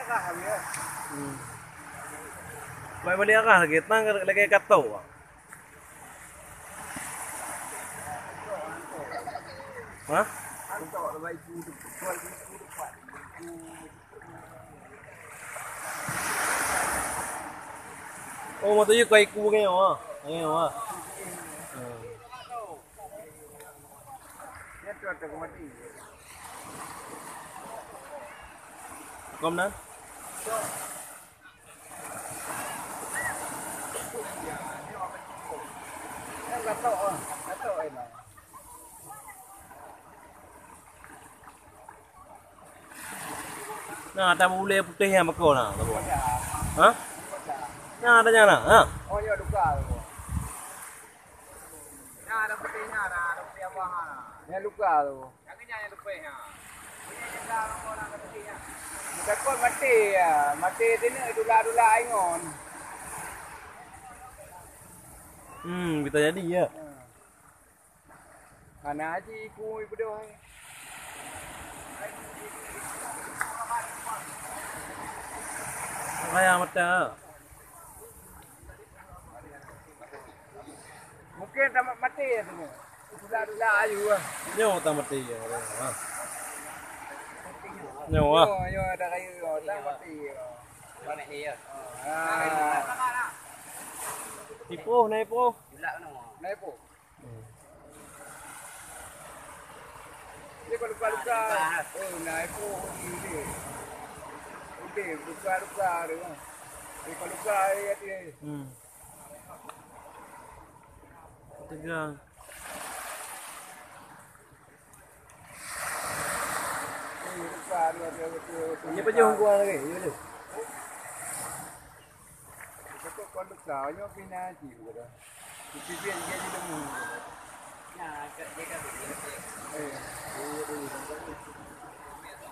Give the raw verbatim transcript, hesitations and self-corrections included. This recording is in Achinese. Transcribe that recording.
Hmm. Baik balik arah lagi, tang lagi katok. Ha? Oh, mata you kai ku ngai, ha. Ngai, ha. Hmm. Kom na. Na, ada ulèe putéh nyang bako na, bako. Ha? Na, ada nyang na, ha? Nyang luka tu. Takot maté ya, maté teuneuk dula-dula ingon. Hmm, bisa jadi ya. Ha. Hana aji ku ibeudôh. Raya mata. Mungkin tamat maté ya tu. Dula-dula ayu ah. Nyoe tamat maté ya. Ha. Nyoe ah. Nyoe, nyoe ada kayu, nyoe tamat maté ya. Tamat maté ya. Ha. Ipoh, na ipoh. Dula kena. Na ipoh. Hmm. Dia kalau luka-luka. Oh, na ipoh ni dia. Dia luka-luka dia. Dia kalau luka dia. Hmm. Tegang. Ini pajoh hukuman lagi, ya tu. Betul kon luka, nyoe pina cik bukan. Cik dia dia di demi. Nah, dia kan. Eh, dia dia.